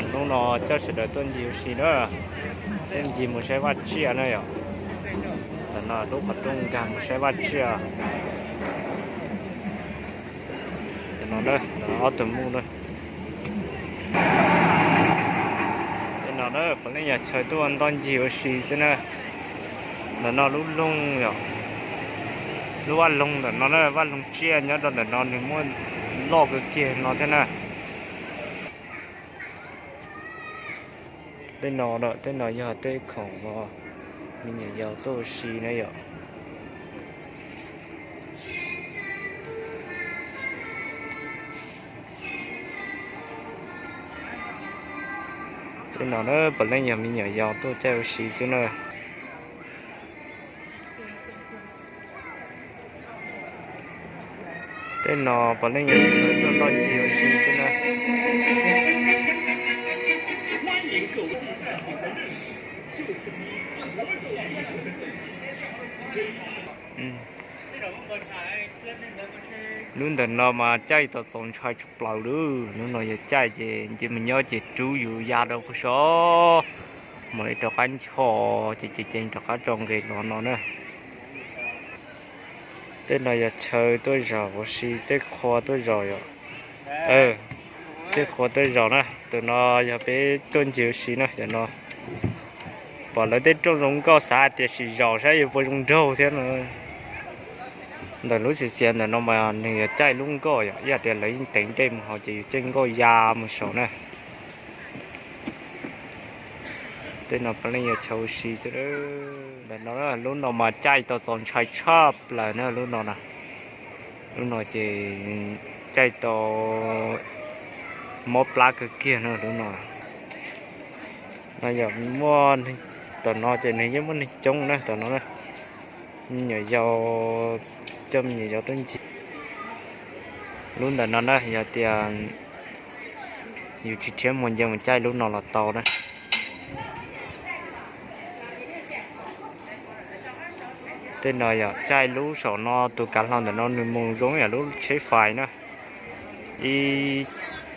Hnub no coj sawv daws tuaj ncig ua si na, tuaj ncig mus saib vaj tsiaj na yom. Ntawm no lub qhov rooj nkag mus saib vaj tsiaj. Ntawm no, ntawm no ob tug muj na. Tej no na puav leej yog chaw tuaj ntoj ncig ua si xwb na. Ntawm no lub loog yom, lub vaj loog ntawm no na, vaj loog tsiaj nyob rau ntawm no nws muaj loj kawg kiag no thiab na. Tej no, tej no yog tej khoom me nyuam yaus tuaj ua si na yom. Tej no na puav leej yog me nyuam yaus tuaj caij ua si xwb na. Tej no puav leej yog tuaj ncig ua si xwb na. Lub ntawm no mas caij tau txaus ntshai tshaj plaws lawm. Lub no yog caij ces nce mus nyob ces rub yus ya rau pem saud, mam li rov qab ncho ces ceev ceev rov qab tso nqes los no na. Tej no yog chaw tuaj zaum ua si, tej qhua tuaj zaum yom. Tej qhua tuaj zaum na, tus no yog peb tuaj ncig ua si na, cov no. Pom lawv tej rooj zoo nkauj xav hais tias sim zaum saib yuav puas zoo nraug thiab no. Ntawm lub xiav xiav ntawm no mas nws yog caij lub nkoj yom, ib yam tias lawv yeej teev dej mus hauv ces yus caij nkoj ya mus saud na. Tej no puav leej yog chaw ua si xwb. Ntawm no lub no mas caij tau txaus ntshai tshaj plaws na lub no na. Lub no ces caij tau mob plab kawg kiag na lub no. No yog muaj, tom no ces nws yeej muaj neeg coob na tom no na. Me nyuam yaus, coj me nyuam yaus tuaj ncig. Lub ntawm no na yog tias yus tsis rhiab muag nce mus caij lub no los tau na. Tej no yog caij lub saum no tus kav hlau ntawm no nws mus zoo yam lub tsheb fais na. Ib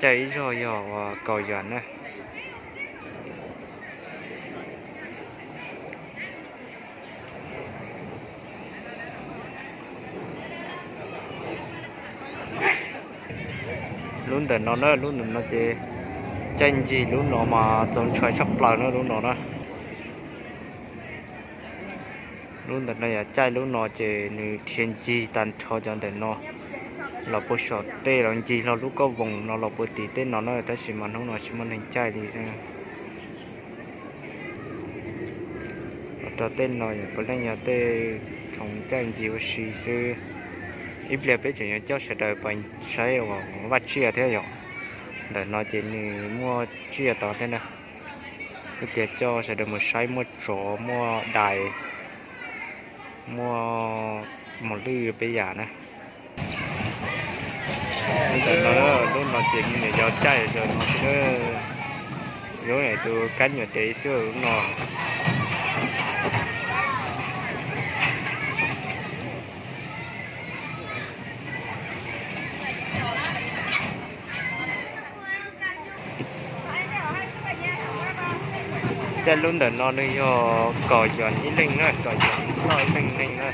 caij ib zaug yog uas kaum yam na. Lub ntawm no na, lub ntawm no ces caij ncig lub no mas txaus ntshai tshaj plaws na lub no na. Lub ntawm no yog caij lub no ces nws rhiav ncig tag nrho cov ntawm no los puag saum tej los ncig hlo lub kauj voos no los puag tim tej no na, tab sis mas hnub no tsis muaj neeg caij li xwb. Los rau tej no yog puav leej yog tej khoom caij ncig ua si xwb. Ib pliag peb tseem yuav coj sawv daws pais saib uas vaj tsiaj thiab yom. Ntawm no ces nws muaj tsiaj tod thiab na. Ib pliag coj sawv daws mus saib muaj tsov, muaj dais, muaj mos lwj peb yam na. Ntawm no, lub no ces me nyuam yaus caij zaum no xwb. Lub no tus kab nyuam tes xwb lub no. Caij lub ntawm no nws yog kaum yuam ib leeg na, kaum yuam noj ib leeg neeg na.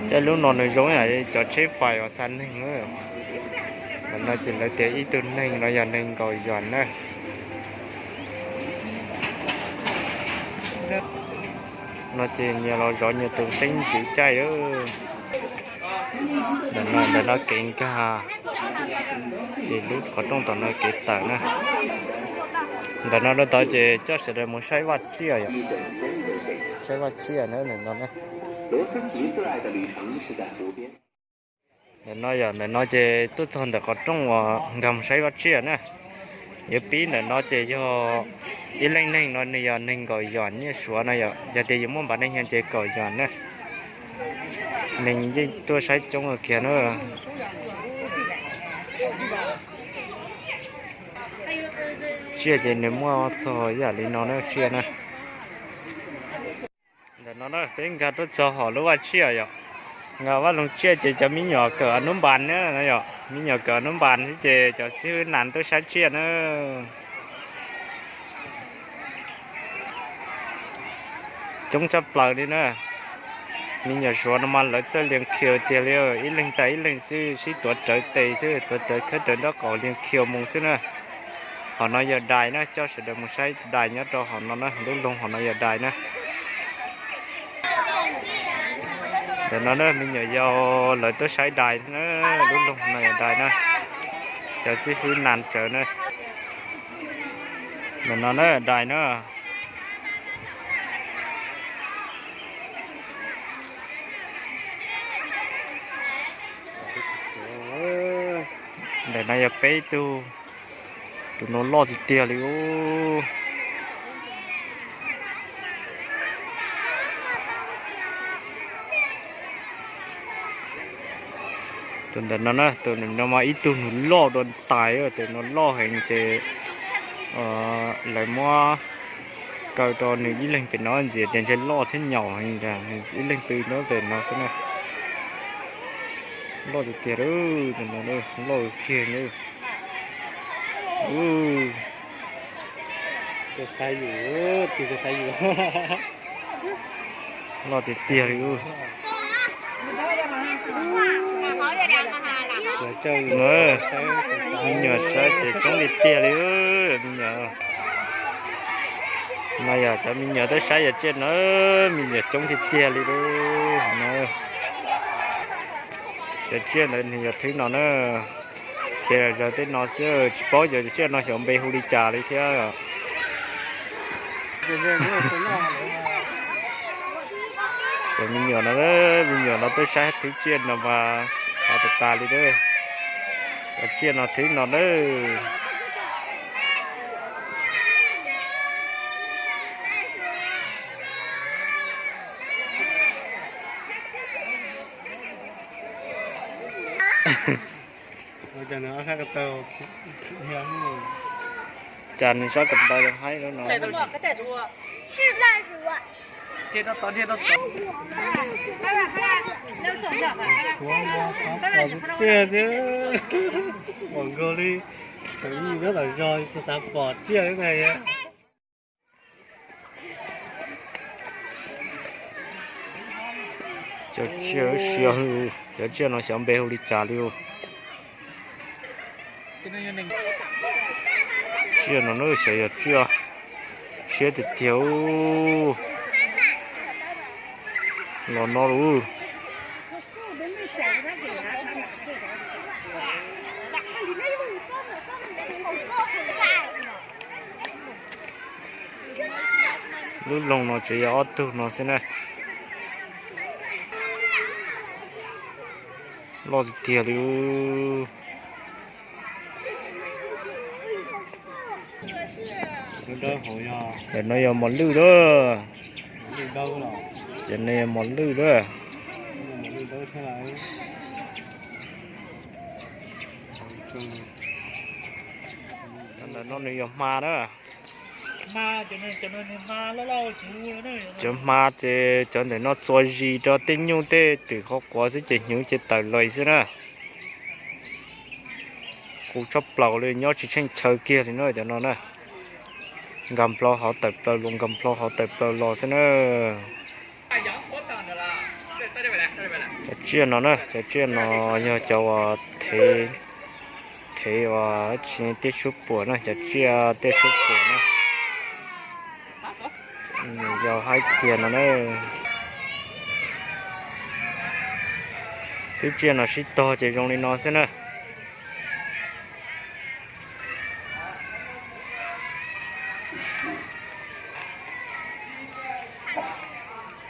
Caij lub no nws zoo yam cov tsheb fais uas xa neeg na. Ntawm no ces lawv tias ib tug neeg no yog nees nkaum yuam na. No ces nyias los zov nyias tus xeeb ntxwv caij. Ntawm no, ntawm no kev nkag, ces lub qhov rooj tom no kev tawm na. Ntawm no rau tod ces coj sawv daws mus saib vaj tsiaj yom. Saib vaj tsiaj na ntawm no na. Ntawm no yom, ntawm no ces tuaj txog ntawm qhov rooj uas nkag mus saib vaj tsiaj na. Yuav pib ntawm no ces yog ib leej neeg no nws yog nees nkaum yuam nyiaj suav no yom, yog tias yuav muaj npav neej ces kaum yuam na. Neeg yeej tuaj saib coob kiag na. Tsiaj ces nws muaj txog ib yam li no na tsiaj na. Ntawm no na peb nkag tuaj txog hauv lub vaj tsiaj yom. Nkag vaj loog tsiaj ces cov me nyuam kawm hnub npas na no yom. Me nyuam kawm nub npas xwb ces cov xib hwb nas tuaj saib tsiaj na. Coob tshaj plaws li na. Me nyuam suav no mas lawv txawj lias khias tiag li, ib leeg tas ib leeg xwb, sib tuav rawv tes xwb, tuav rawv khawb rawv nraub qaum lias khias mus xwb na. Hom no yog dais na, coj sawv daws mus saib dais nyob rau hom no na, lub loog hom no yog dais na. Ntawm no na me nyuam yaus lawv tuaj saib dais na, lub loog no yog dais na. Cov xib hwb nas rawv na. Ntawm no na dais na. Ntawm no yog peb tug, tus no loj tiag tiag li ub. Tus ntawm no na, tus no mas ib tug nws loj dua ntais, tus no loj heev ces lawv muab kaw rau nws ib leeg pem no ntxiv tias ntshe loj thiab nyaum heev, nws ib leeg pw nyob pem no xwb na. Loj tiag tiag, tus no loj kiag li. Loj tiag tiag li. Me nyuam saib ces coob tiag tiag li me nyuam. No yog cov me nyuam tuaj saib yog tsiaj no, me nyuam coob tiag tiag li. Cov tsiaj ntawd nws yog thwb no na. Khiav zawg tej no xwb, tsis paub cov tsiaj no xyov npe hu li cas li thiab. Cov me nyuam no, me nyuam no tuaj saib thwb tsiaj no mas tas tas li. Cov tsiaj no thwb no na. Cas nws sab ko taw haib no. Tiag, pom nkaus li, tseem nyob tom zos xav xav pom tsiaj li na. Cov tsiaj siab, cov tsiaj no xyov npe hu li cas li. Tsiaj no na xyov yog tsiaj siab tiag tiag. Los no lauj. Lub loog no tseem yog ob tug no xwb na. Loj tiag tiag li. Cov no yog mos lwj lawm. Cov no yog mos lwj lawm. Ntawm no nws yog hma na. Cov hma ces cov ntawm no txuas zis rau tej nyuj tej twm qhov quav xwb ces hnyuv ces tawm los xwb na. Qus tshaj plaws li, nyob tsis tsheej chaw kiag li na cov no na. Nkag nplo hov tawm plaws los, nkag nplo hov tawm plaws los xwb na. Cov tsiaj no na, cov tsiaj no yog cov uas thev, thev uas tsis tej suab puam na, cov tsiaj tej suab puam na. Yog haib tiag no na. Twb tsiaj no sib tog ces zoo li no xwb na.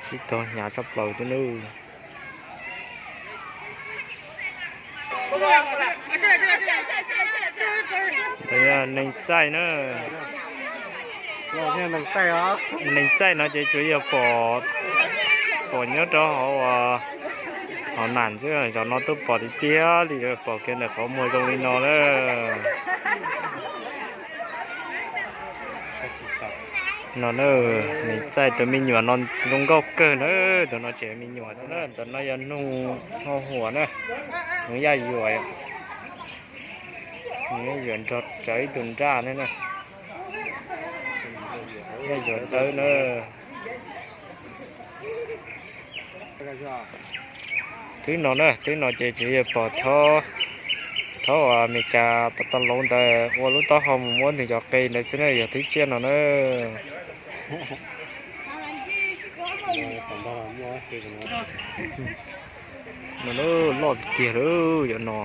Sib tog hnyav tshaj plaws thiab nawb. Nees txaij na. Nees txaij no ces tsuas yog pom, pom nyob rau hauv, hauv nam xwb, zaum no twb pom tiag tiag li, pom kiag ntawm qhov muag zoo li no na. No na, nees txaij tus me nyuam no zoo nkauj kawg na, tus no tseem me nyuam xwb na, tus no yog noog hau huam na, noog yaj yuam. Yuav nrog rawv ib tug nraj ne na. Nraj yuav dawb na. Twb no na, twb no ces tseem yuav pom thaub, thaub uas Amelikas tau tau lauv ntawd ua lub taub hau mus muab nws cov qe ntawd xwb na, yog twb tsiaj no na. No loj tiag tiag lawm cov no.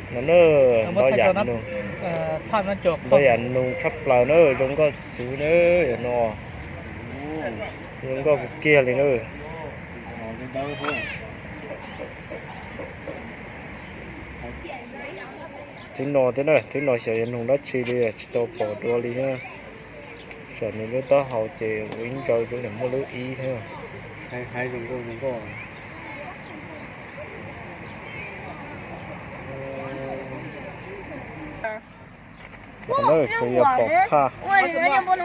No na, ntau yam nug, ntau yam nug tshaj plaws na, zoo nkauj xwb na, no zoo nkauj kiag li na. Twb no thiab na, twb no xyov yog nug dab tsi li, tsis tau pom dua li na. Tsam nws lub taub hau ces ua ib ntsau zoo li muaj lub ib thiab. Hais zoo nkauj zoo nkauj. Tsuas yog pom phaj,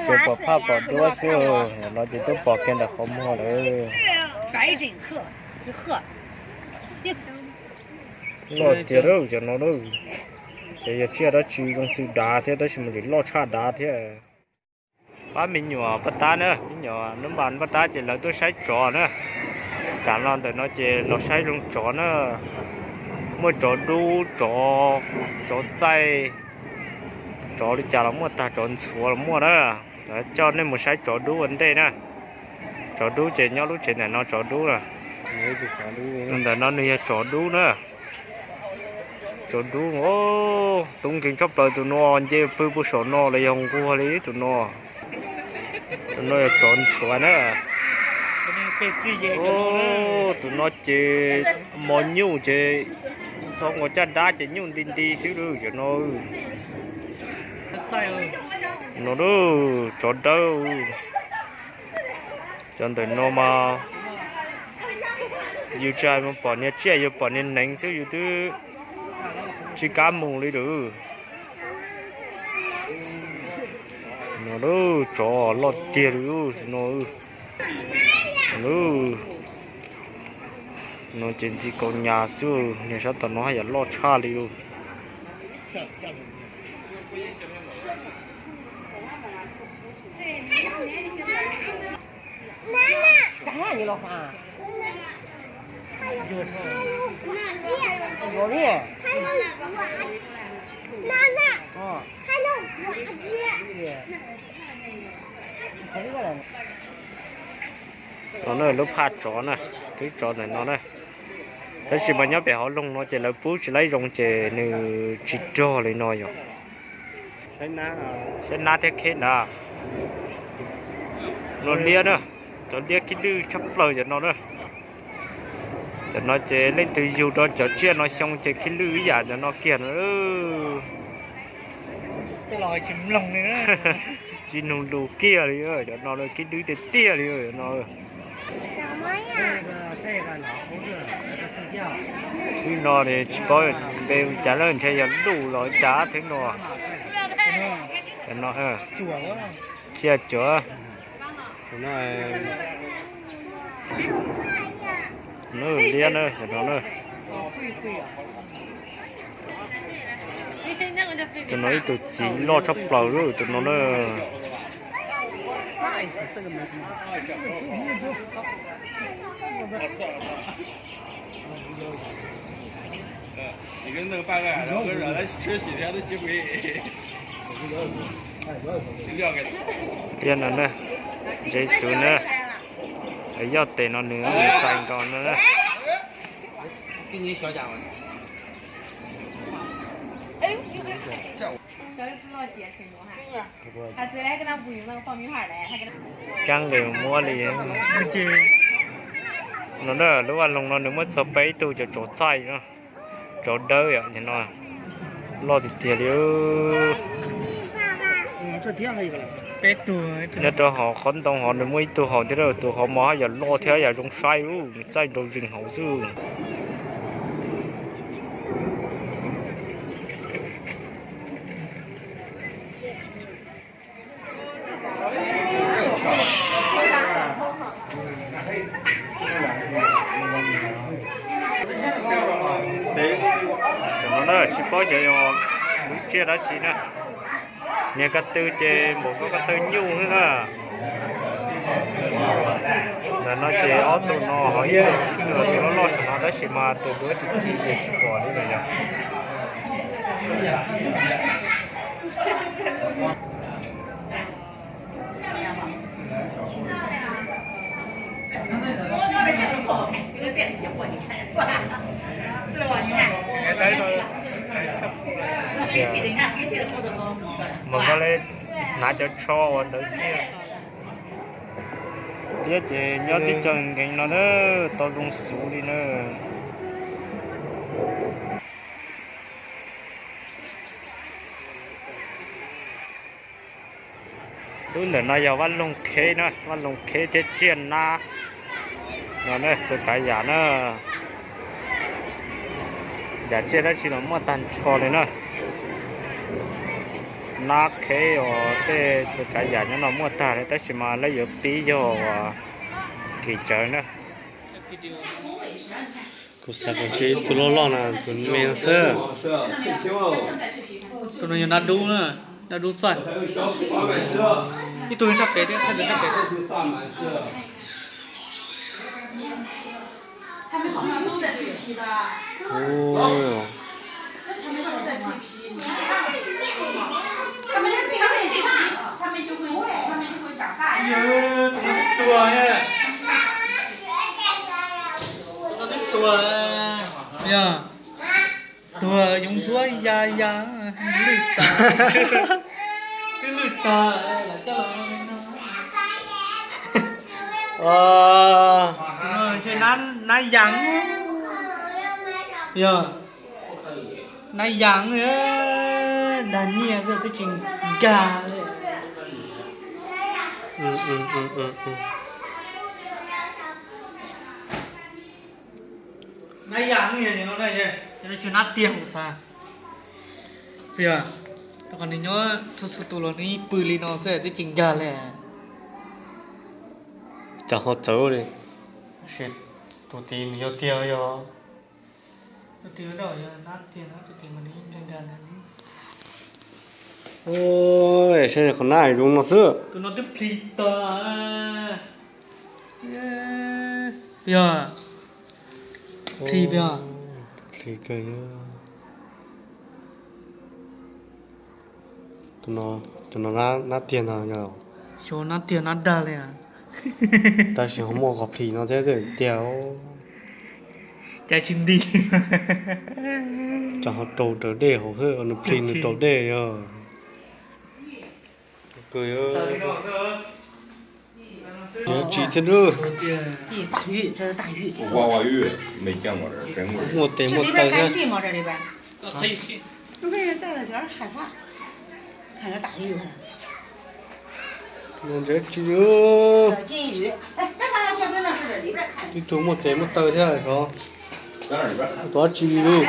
tsuas pom phaj pom duab xwb, no ces twb pom kiag ntawm qhov muag lawm. Loj tiag lawm cov no na. Ces yog tsiaj dab tsi zoo xws dav thiab tab sis mas tseem loj tshaj dav thiab. Pab me nyuam paj tab na, me nyuam nub npas paj tab ces lawv tuaj saib tsov na. Tsam no ntawm no ces los saib zoo tsov na. Muaj tsov dub, tsov, tsov txaij, tsov li cas los muaj tag, tsov ntxhuav los muaj na. Lawv coj nej mus saib tsov dub ua ntej na. Tsov dub ces nyob lub tsev ntawm no, tsov dub na. Tus ntawm no nws yog tsov dub na. Tsov dub, tub nkeeg tshaj plaws tus no, nce pw puag saum no los yog nquag li tus no. Tus no yog tsov ntxhuav na. Tus no ces mos nyuj ces txhob nkaus caj dab ces nyuj nti nti xwb lawm cov no. No tsov dawb. Cov ntawm no mas yus tsis hais mus pom niag tsiaj, yus pom niag neev xwb yus twb tsis kam mus li lawm. No tsov loj tiag li no. No ces ntxim kaus nyas xwb, niag sab tom no haj yam loj tshaj li. No na lub phaj tsov na, twb tsov ntawm no na. Tab sis mas nyob pem hauv loog no ces lawv pub tsis laib zoo ces nws tsis rog li no yog. Saib nab thiab kheb ntawd. No liab na, cov liab khib lwj tshaj plaws cov no na. Cov no ces leej twg yug rau cov tsiaj no xyoo ces khib lwj ib yam cov no kiag no. Tsis nug lus kiag li, cov no khib lwj tiag tiag li no. Thwb no tsis paub npe cas lawm, ntshe yog luj los cas thwb no. Cov no, tsiaj cuav. Liab na, cov no na. Tus no ib tug txiv loj tshaj plaws li tus no na. Tiag no na, ntse xwb na. Yog tes no nws txais nkaus no na. Kaab nqis muab li. No na, lub vaj loog no nws muab txog peb tug cov tsov txaij no, tsov dawb yom, no loj tiag tiag li. Nyob rau hauv qhov ntoo hov nws muaj ib tug hauv thiab, tus hauv mas haj yam loj thiab yam zoo saib, nws txaij nrau zeeg hauv xwb. Tam no na tsis paub xyov yog tsiaj dab tsi na. Niag ko tw ces npaum ko ko tw nyuj xwb na. Ntawm no ces ob tug no ho ib tug, ib tug loj loj saum no tab sis mas tus duab ci ci ces tsis pom li lawm yog. Mus ko le hnav cov tsho uas ntawd kiag. Tiab ces nyob tib co nkees no na, tau zoo xyov li na. Lub ntawm no yog Vaj Loog Kheb na, Vaj Loog Kheb thiab tsiaj nab no na, txhua tsav yam na. Yam tsiaj dab tsi los muaj tag nrho li na. Nab kheb os, tej txhua tsav yam nyob no muaj tag li tab sis mas lawv yuav pib yog uas kis tsawv na. Kuv xav kom tsis tus loj loj na, tus me no xwb. Tus no yog nab dub na, nab dub txaj. Ib tug tshaj pem thiab, tshaj pem thiab. Tus no twb tuag, tus no twb tuag. Yog, tuag yoov ntsuab ya ya, lwj tag. Twb lwj tag, lam coj los no. Ntshe nab yas. Yog, nab yas, dag nyiaj xwb twb tsis nkag li. Nab yas no, no tsis nab tiag kuv xav. Yog, rau qhov nws nyob txhua txhua tus los nws yeej pw li no xwb twb tsis nkag li. Cas ho txawv li. Tus tid nws yog tiag yog. Saib qhov nab zoo no xwb. Tus no twb plhis tag. Yog, plhis, plhis kawg. Tus no nab tiag no yog. Xyov nab tiag nab dag li. Tab sis ho muaj qhov plhis no thiab tiag. Cas tsis nti. Cas ho raug raws dej hauv xwb, nws plhis nws raug dej yog. Kawg. Tsis thiab lub. Muaj tes muaj taw thiab. Ntawd tsis li. Tib tug muaj tes muaj taw thiab xyov. Tus dab tsi li lub.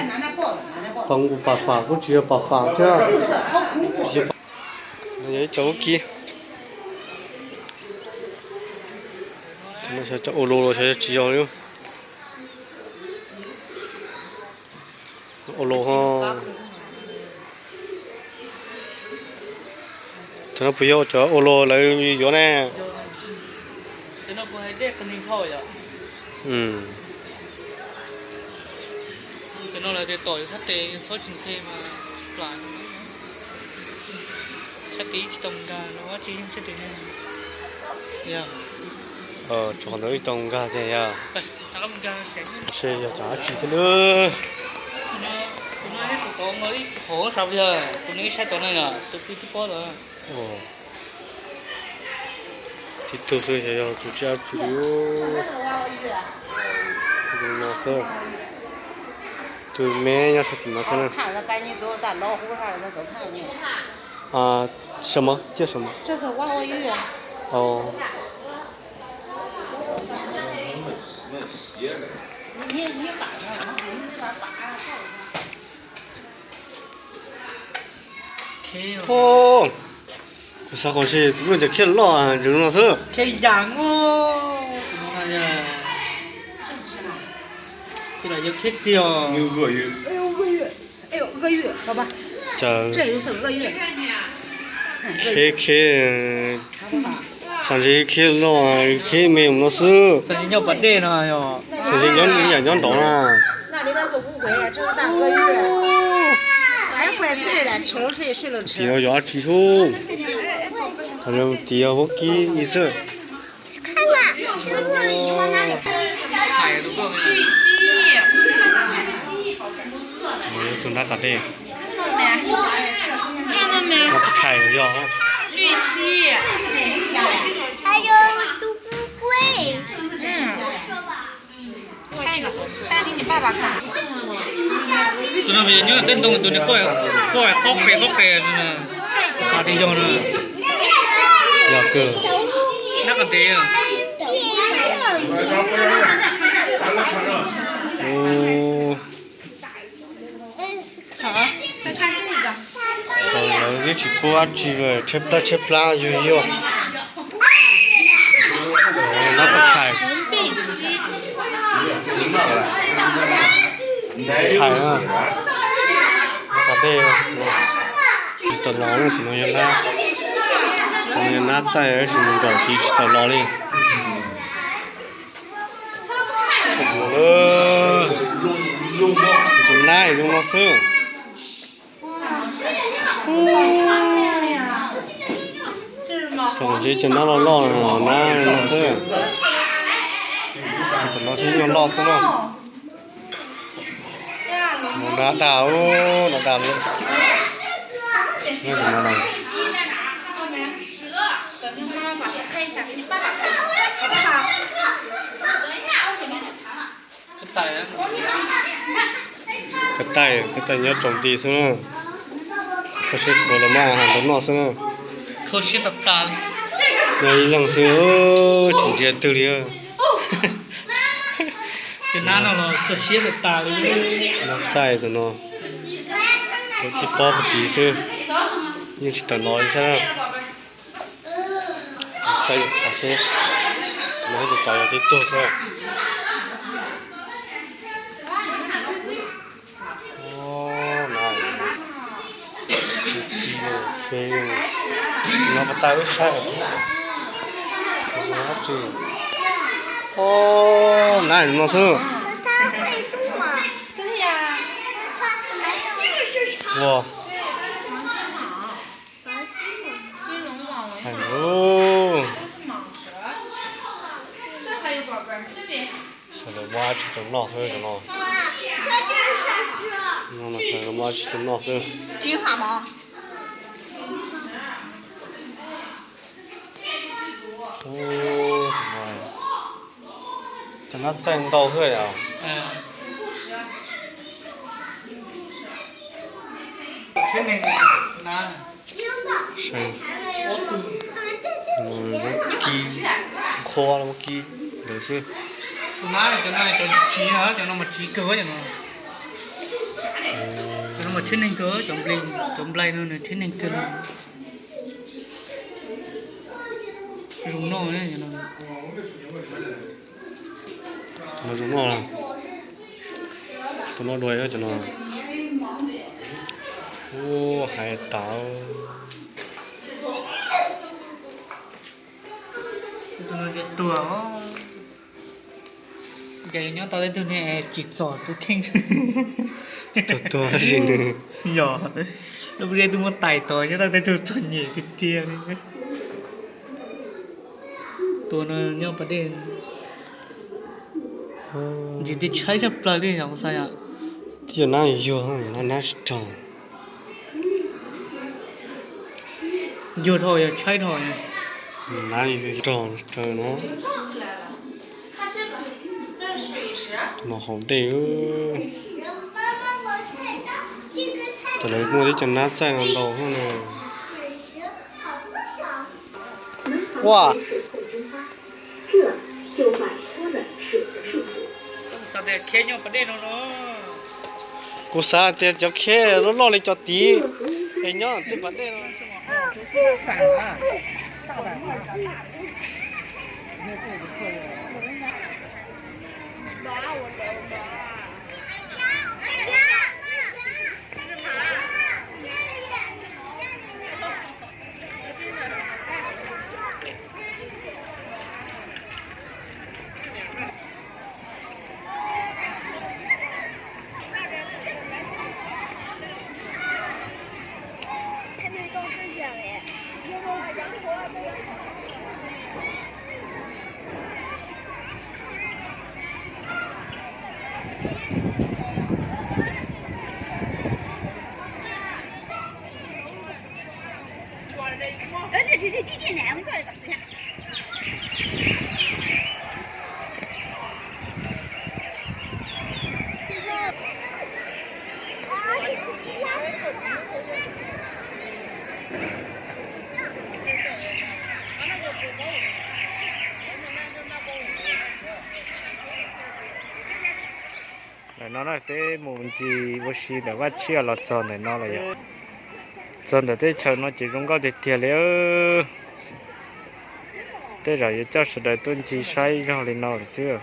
Pas nqus pas fam kuj tsis yog pas fam thiab. Tsis yog. Yog ib co vaub kib. Xyov cov ua lus los xyov tsis yog li. Ua lus ho. Cov no puas yog cov ua lus lawv yuav ne? Cov no lawv tias tom yus sab tes txhob tsis nthe mas plam. Sab tes tsis tau nkag no, dab tsi yeej sab tes ne. Yog, tshuav qhov ntawd tsis tau nkag tiag yog. Seb yog cov dab tsi thiab lub. Tus no ib qhov ib qhov sav yog tus no ib sab tod na yog tus pw twb pob lawm. Tib tug xwb xyov yog tus tsiaj dab tsi li. Tus no xwb. Tus me nyob sab tim no xwb na. 什么？叫什么？这是娃娃鱼。哦。 Kuv xav kom ntshe tus no ces khiav loj zoov no xwb. Khiav yam os, tus no na yog. Khib tiag. Caw, khib, khib, xam ntsis khib loj, khib me no xwb. Xam ntsis nyob pas dej no, xam ntsis nyob yam nyob nraud na. Tias yog dab tsi xwb. Thaum no tias yog vaub kib xwb. Tus nrab qab dej. Noj pab thaim yog. 这个，带给你爸爸看。 Tus no mas yog nyob tej ntoo tus nws quaj qob qe qob qe, xav tias yog no. Yog kawg. Nab qab dej. Lawv twb tsis pub dab tsi li, tshaib plab tshaib plab yug yog. Nab pab thaim. Thaim na. Nab qab dej. Tsis tau los na, tus no yog nab. Tus no yog nab txaij tab sis mus nkaum tid tsis tau los li. Tus nab zoo no xwb. Xav ntsib cov nab loj loj no, nab no xwb. Tus no thiab nyuag loj xwb na. Mus dag dag, dag dag li. Koj taij, koj taij nyob tsaus nti xwb na. Koj siab khuav los mas hais ntawd noj xwb na. Koj siab tas tas li. Nyob ib leeg xwb, tsis ntsia twg li. Cov nab no los koj siab tas tas li. Nab txaij tus no, ib pob pag tis xwb, yeej tsis tawm los li thiab. Saib yus qhov seb, no tus tod yog tib tug xwb. Nab, no pas tau wb saib, nab tsi, nab no xwb. Ua, hais lus, sawv daws muab dab tsi rau noj xwb cov no. No mas sawv daws muab dab tsi rau noj xwb. Cov nab txaij ntau xwb yom. Muab kib, nqhuab muab kib ntawd xwb. Cov no mas tsiv, cov no mas tsiv kawg cov no. Cov no mas tshib neeg kawg, cov nplai no nws tshib neeg kawg. Zoo noj, tus no zoo noj, tus no dua cov no. Ua, hais tas. Tus no tuag, ces nyob tau tej tug ne tsis txom tus kheej. Tuag tuag tab sis nws, yog, lub zeb twb muab tais tod nyob tau tej tug txom nyem tiag tiag li. Tus no nyob pas dej, ntsis twb tshaib tshaj plaws li os xav yom. Twb yog nab yuag, nab tsis raug. Yuag dhau yog tshaib dhau. Nab yuag raug raws no. Tus no haus dej. Cov lawv muaj tib cov nab txaij no ntau no. Ua, xav tias kheb nyob pas dej no no. Kuv xav tias cov kheb loj loj li cov tid es nyob tej pas dej no. No na peb mus ncig ua si ntawm Vaj Tsiaj los txog ntawm no lawm yom. Txog ntawm teb chaws no ces zoo nkauj tiag tiag li. Tej zaum yuav coj sawv daws tuaj ncig saib zog li no lawm xwb.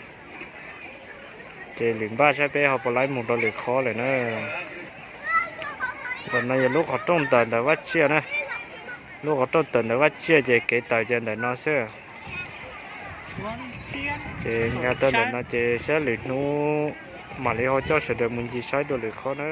Ces lwm npaj saib peb ho puas laib mus rau lwm qhov lawm na. Ntawm no yog lub qhov rooj tawm ntawm Vaj Tsiaj na. Lub qhov rooj tawm ntawm Vaj Tsiaj ces kev tawm ces ntawm no xwb. Ces nkag tau ntawm no ces saib lwm hnub mam li ho coj sawv daws mus ncig saib dua lwm qhov na.